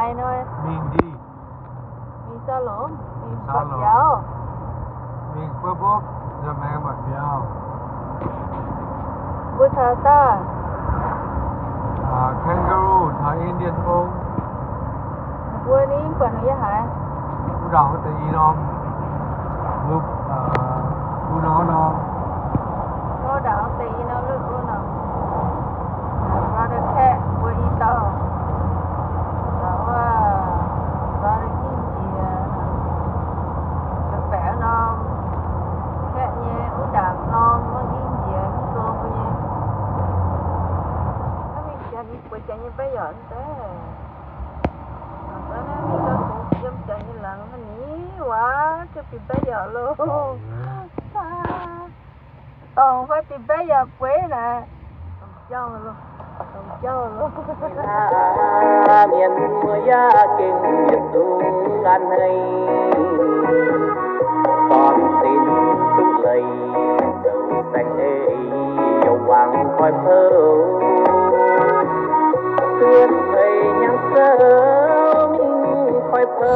Ming Di. Ming Sa Lom, Ming Sa Lom. Ming Pab Pab, giờ mẹ em bảo Biao. Npua thov tag. Kangaroo thov Indian ong. Npua ni pom nws yog hais. Ub dam hauv tes i no. Ub no no. Ub dam hauv tes i no lub ub no. Brother Cat npua ib tau. Brother King Cia. Pem no. Cat nyuag ub dam no muaj King Cia ib tug puas yog. Puas cas nyuag peb yom ntawd. Tab sis kuv yog cas nyuag lees nis ua coj pis peb yom lauj. Tau fab pis peb yom puav na. Tau coj lauj, tau coj lauj. Miền Muav ya kênh Việt Nam ăn hay. Con xin chúc lời giàu sang ê, giàu vàng khói phơ. Tuyết rơi nhang sớm khói phơ.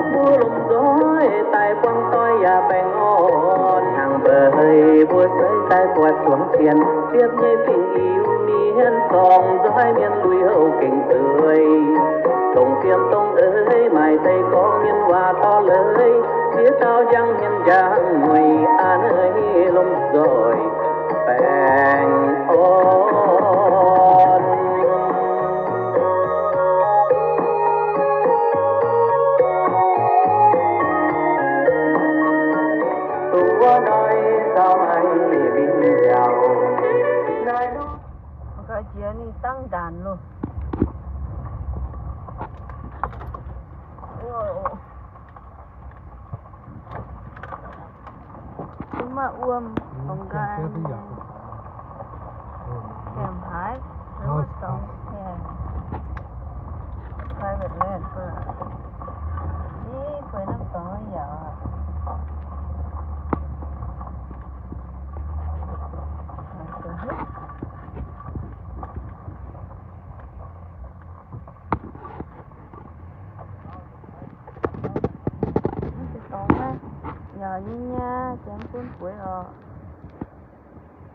Npua lom zoj tais puab toi ya peeg o, nag npawg npua xaiv tais puab tsuag tsiaj, tsiaj nyej fij iu miv hien txoos zoj miền núi hậu kênh dưới. Tông Phiên Tông ơi, mài Tây có miền Hoa to lới, phía tao giang miền Giang Mùi An ơi lom zoj peeg o. Tus ua noj tau mas li vim yau. Nkawd cia li tab nras los. Tus maj ua hoo nqa hem haiv, private land, ib puas noj tod yom. Yog nyab nyab ces pub puav os.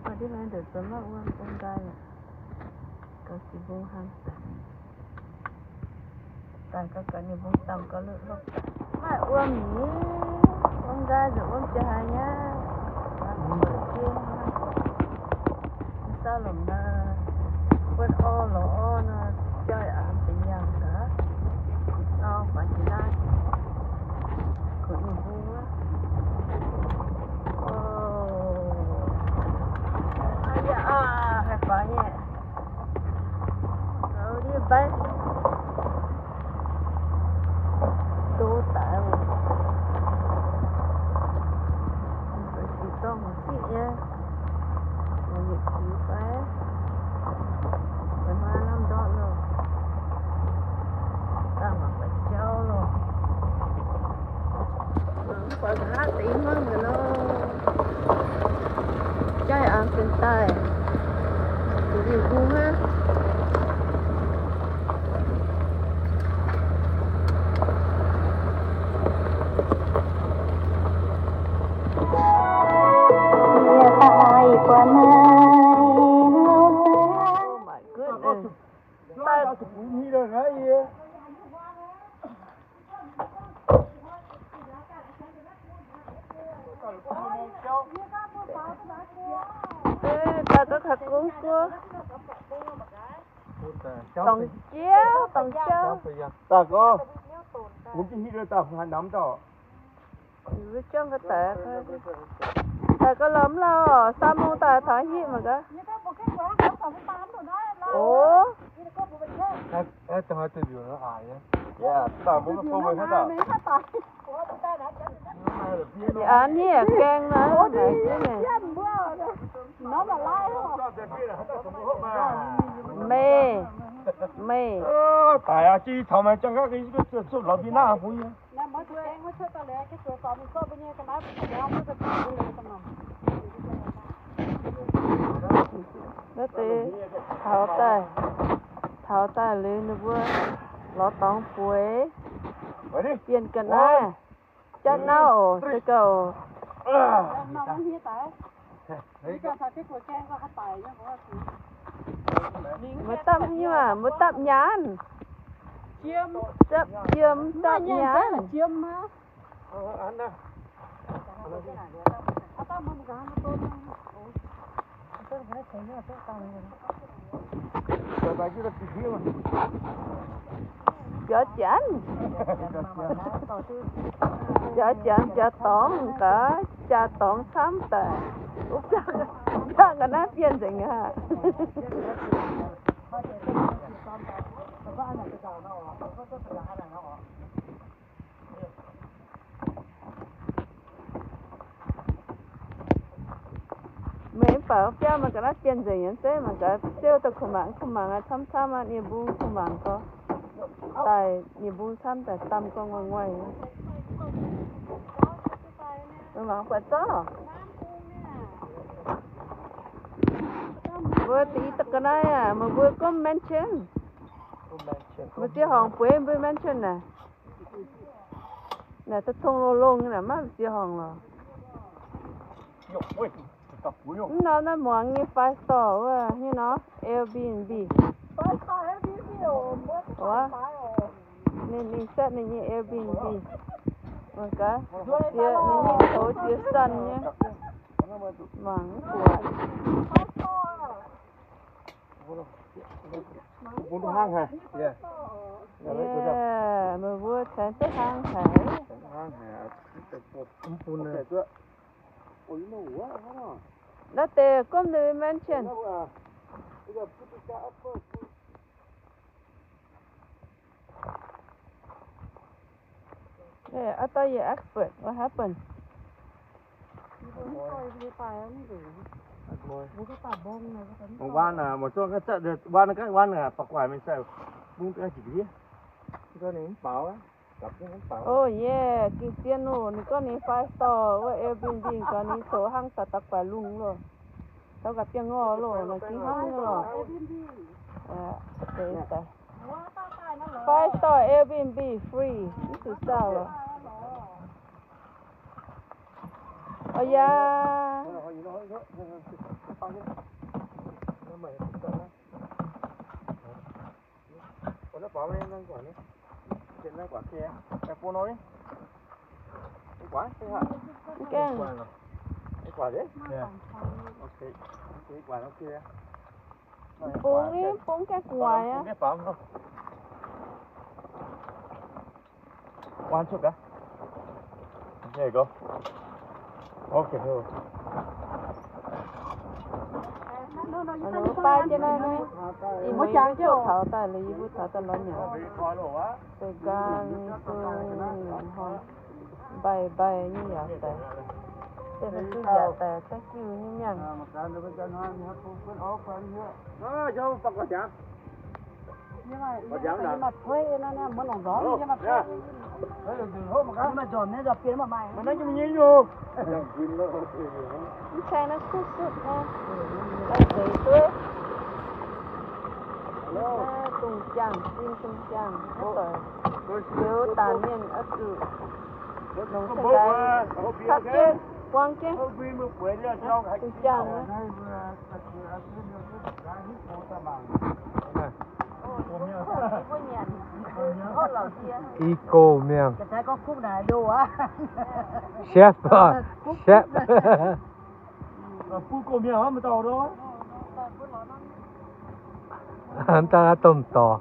Ua tib neeg ntawm txawm maj ua npoo nqa, koj tsis npoo haj tas, tas koj kom nws npoo tau koj lub hlub. Maj ua miv, npoo nqa ntawm ua cas hais nyab. Xav lom na, kuj o los o no, coj av pes yas ntawd no, pab tsis dab, kuv nws hu. Hais pab nyab, li pab tub tas, tsis tau mus xij nyab, mus nim kwv pab, pab hmab lab ntob lauj, tag mam pab caub lauj. Pab hab tiv hmab ntawd lauj, caij av pes tais, kuv li hu hab. Ej, tas koj khav koob kuab. Toom ciab, toom ciab. Tas koj, kuv tsis hib rau tas kuv hais nab tau. Lub tsob nqaij tas, tas koj los mloog, xa moo tas thov hib mas koj. Ov. Av niam keeg na. Me, me. Tais cia li thov mas coj nkaj txuj lov pib nab pub. Nab tes thauv tas, thauv tas lawm nws puab lov toov puav. Piaj ka na, caj nab os, teb kaus. Mus tab nyuaj, mus tab nyas. Tab ciam tab nyas. Cov cam, cov cam cov toov nqas, cov toov txhab tas, ub, coj nqa nab piaj ntxeev a. Me pam piaj mas kov nab piaj ntxeev yom, xeb mas kov xeb ua tau khu maam khu maam txhab txhab mas niaj npoo khu maam ko, tais niaj npoo txhab tais tam ko nguaij nguaij. Mas puas txob? Ua tiv tau kov nab, mas ua koob mansion. Mas txiv hoom puav npawg mansion na. Na tau thoob loo loo na mas txiv hoom los. Hnub no naj muam nyiaj five star ua hnub no Airbnb. Ua, nej nej xab nej nyiaj Airbnb. Ua kab, txiav nej nyiaj thaum txiav xan nyab. Maam kuam. Mus vuab txhab teb haab hais. Dab tes koob ntawm mansion. Hey, I thought you expert. What happened? Ua na, mus txog kab tsaj ua na, kab ua na, pas kuam me xav pub kab tsis kiv. Oh yeah, kis txiab nus nws koj ni five star ua Airbnb koj ni txhua haab tas tau kuam lug lawm. Tau kuam piaj nqos lawm mas kis haab lawm. Five star Airbnb free, ib txwm xauj los. Os ya. Poob li, poob kab kuam. Pab thiab na, ib muaj ib lub tuaj thauv tas los ib lub thauv tas los nyam. Tus kab li tus ho npai npai nyiaj yam tas, tej no twb yam tas txaj cwj nyiaj nyaaj. Ntshai no kuj xub xub na, lawv tsev tuab, tooj caag, tij tooj caag, yuav tas niaj ob tug noog txhaj ntais, txhaj keeb, puab keeb, tooj caag na. Ib kauj meag. Chef, chef. Ntaag toog tos.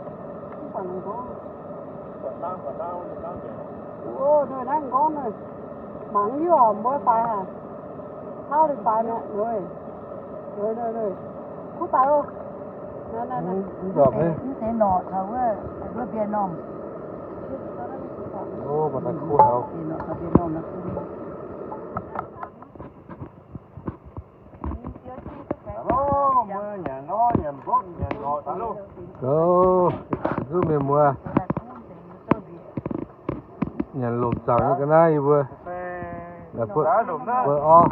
Ua, nws dab nkoob na. Mav yog npua pais ha. Thab li pais na. Khub pais. Ib los, ib tev no thaum ua, ua pia no. Ua, mas tas khub hauv. Muab nyam no nyam nplob nyam no Tus me muam, nyiam lom txav ka na ib vuag, pawg ob.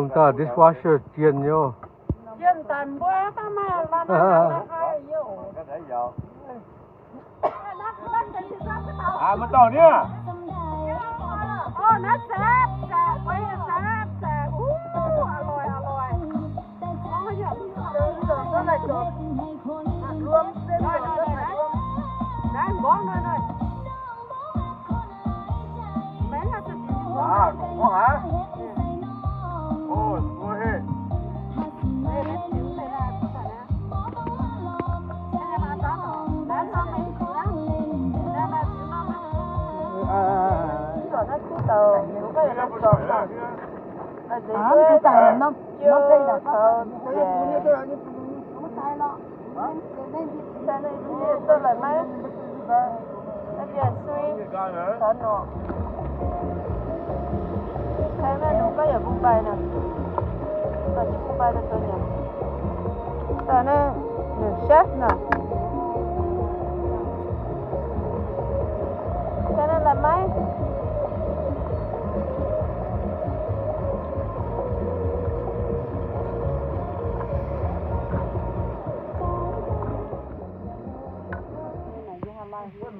Ntag dishwasher tiag yom. Ntxhais nej tuaj lawm mas, nej tias xui thov num. Ntxhais nej num koj yuav Mumbai na, koj tsis Mumbai rau tus niam. Ntxhais nej num chef na. Ntxhais nej lawm mas.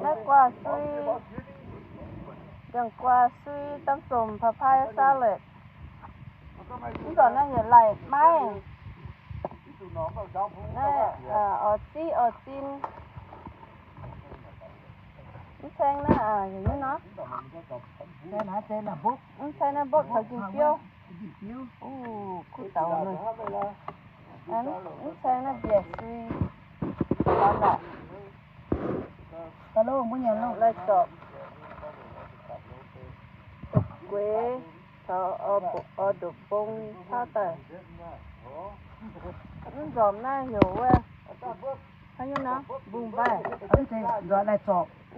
Nab qua sweet, dees qua sweet, tam xoom papaya salad. Ib ntxom nej yuav laim maib, nej os txib os txin. Ib txheeb na, yog no. Ib txheeb na, npauj thov kis piab. Kuj tau no. Ib txheeb na, bias sweet. Tau lawm. Lais tsom, tus kuev, thov os dum poo thab tawm. Ib ntxom na yog ua, thab nyuj na, Mumbai. Ib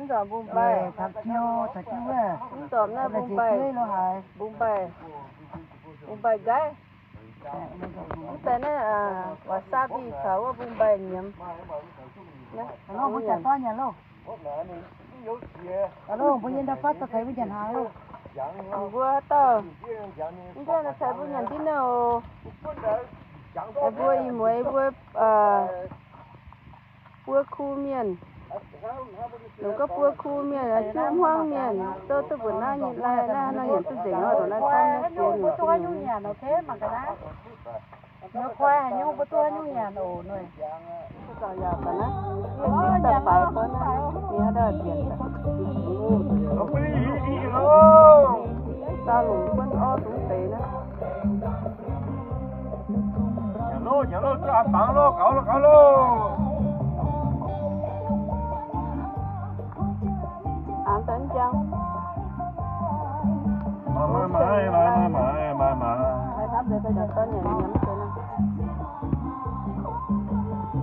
ntxom Mumbai. Ib ntxom na Mumbai. Mumbai. Mumbai guys. Ib txheeb na, wasabi thov ua Mumbai nyiam. Npua tau, ib ntiag no txhais puj nyiam tib neeg, es npua ib muam ib npua puab khu miam, nws koj puab khu miam, cuaj Hmoob miam, tuaj tuaj puas nab nyi lai na no yam tuaj tseem no rau na thab nab tsev nws. Nyuj qhuav nyuj puab tuaj nyuj yam no. Tsis tau yam pam na, ib tsis tau pais ko na, nws dab tias tau lus puab ob tug tes na. Nyiam lauj, nyiam lauj, txoj av pav lauj, qauv lauj, qauv lauj. Av ntawd ncau. Mas mas mas mas mas mas.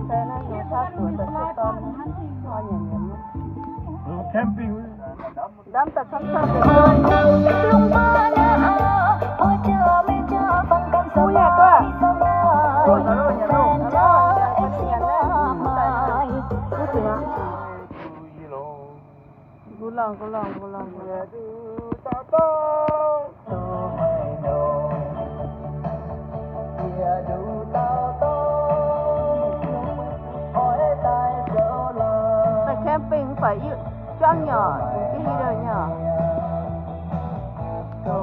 Txhais no yus thab tuam tawm tsis tau, ho nyiam nyiam. Camping. Dab tas txhob txhob. Kub yam tuaj. Kub tsis no. Nqus los, nqus los, nqus los, nqus los. Camping phải ib coob nyom, tus tib hi rau nyom. Do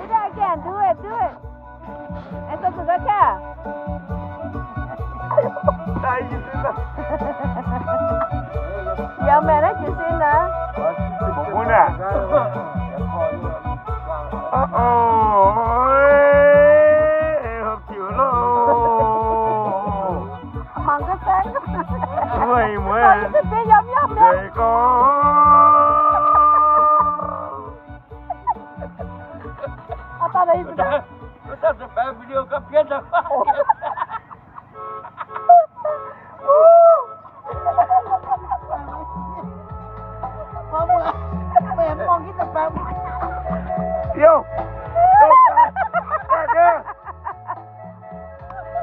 it again, do it, do it. Eso tu caca. Yog mas na, cov si na. Hmang koj xeeb. Ua ib muab peb yom yom yom. Ko. Tao đây. Tao sẽ phải video có phía sau. Yo.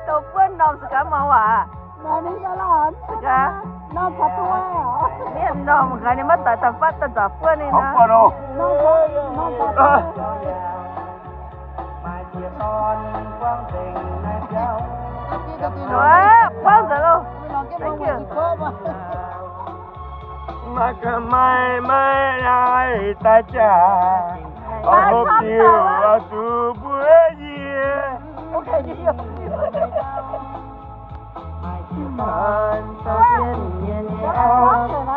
Tau puab no xwb kav mos vas. Xwb kav. Niaj no mus nqa niag mab tawv tag fab tag txom puab li no. Ua, paub ntawd lauj. Thank you. Mas koj mai mai ai tas cas, I hope you are too poor, yeah.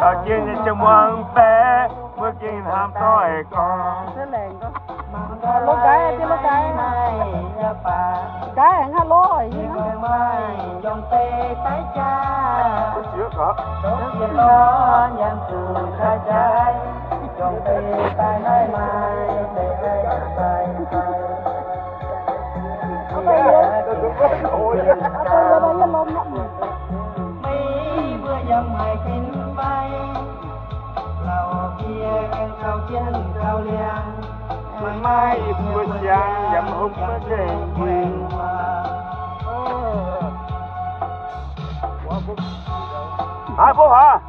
Tau kiag niag tseem muag peb, muaj kiag ham toj es koj. Lub kaiv, lub kaiv. Kaiv haj lub. Hais puas hov?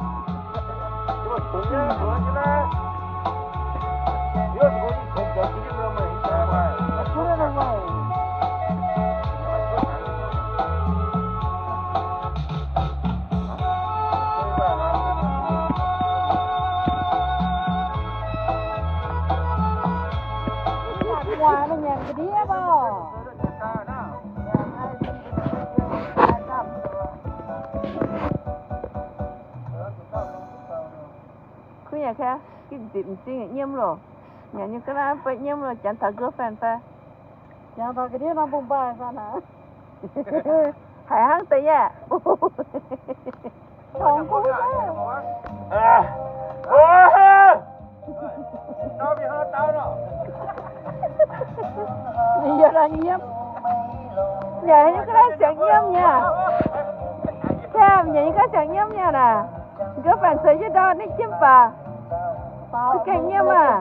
Khub nyam khab, kib ntxim ntxim nyiam los, nyam nyuj kab nab pab nyiam los, cav thov girlfriend pab. Cav thov kis dib no npoo npaj na. Hais heev tes yam. Nws yog los nyiam. Nyam nyuj kab nab xeem nyiam nyam. Nyam nyuj kab nab xeem nyiam nyam na. Nkawd fam txawv yog dog nej ciaj pas. Keej nyiam mas.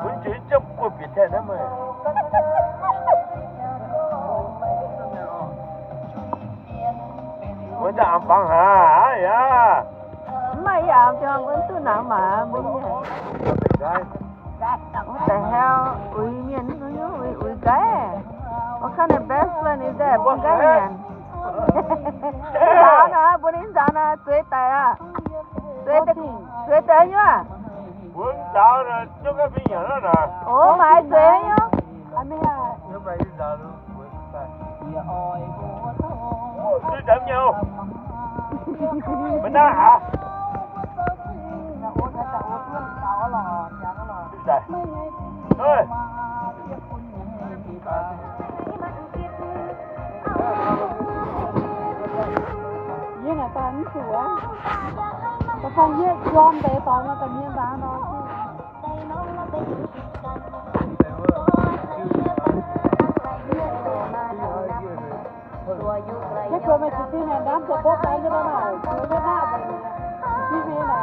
Kuv ntseeg coj puag pim thaj na mas. Ua ntej av pav ha, ya. Maj ib av coj ua ntuj na mas npaj ib. What the hell, ua ib niam nub nub ua ib kais. What kind of best friend is that? Npaj ib niam. Ntxav na, puas ntxav na, txuav tais a. Txuav tais nyuaj. Ua mas txuav nyuaj. Yeej na tas ib tug, tas faj yeej cov ntev tos no tas niag ntawd no. Thiab khuas me kwv tij na dab tus pob tais li no na, khuas lub naj tus tij li na.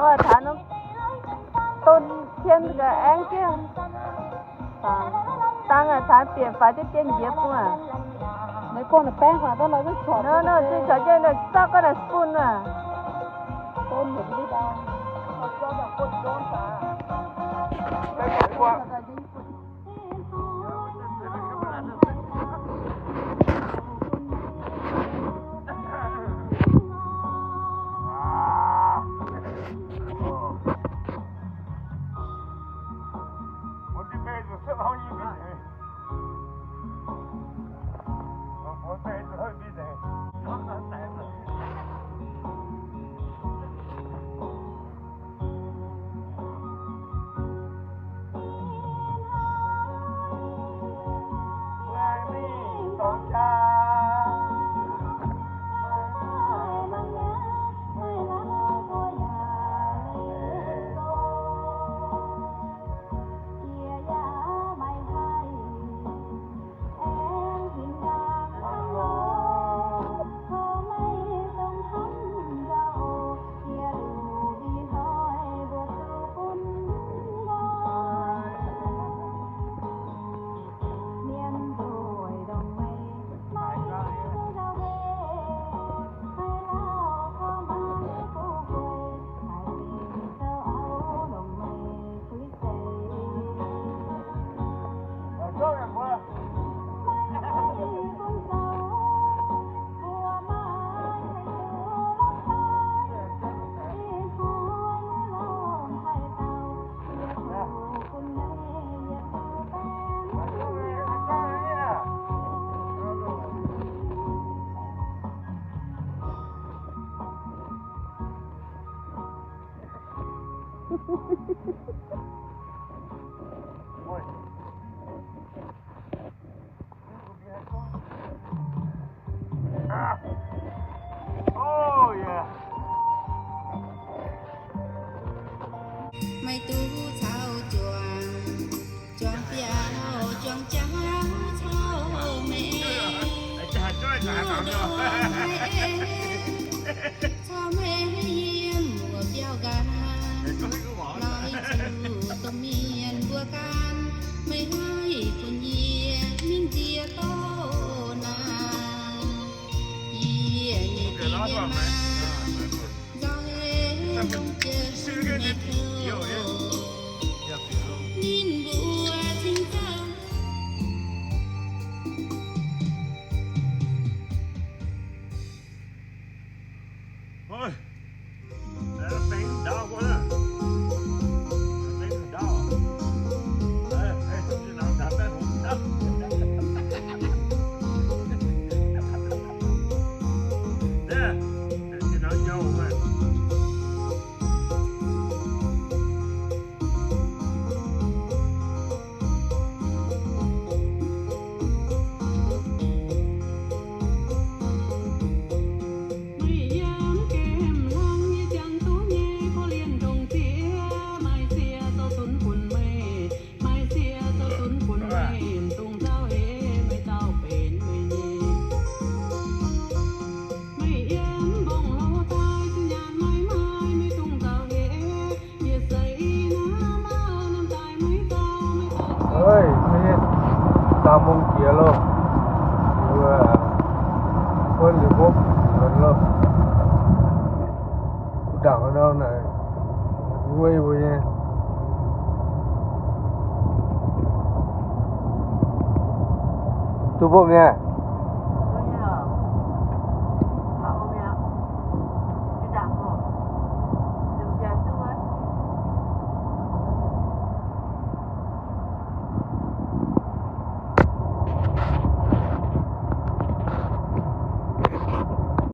Ua thav no, tôn thiab nkawd eeb kiag. Taab thav tiam fais thiab tiaj nciav pua. No no, tsis txhob coj ntawm txoj koj na spoon na. Maiv tub txhawb cuam, cuam piam, cuam cav txhawb me, txhawb me yiem ua piav ga, lais txug tom miam npua kas, maiv hais kuv nyiam me ntsia tau na, yie nyiam tib niam mas, ntaus he zoo cia me thua, me npua txhim txawj. Xa moo kiag lauj, ua lwm hoob lawm lauj. Kuv dam no na, ua ib ua ne. Tus phooj ywg,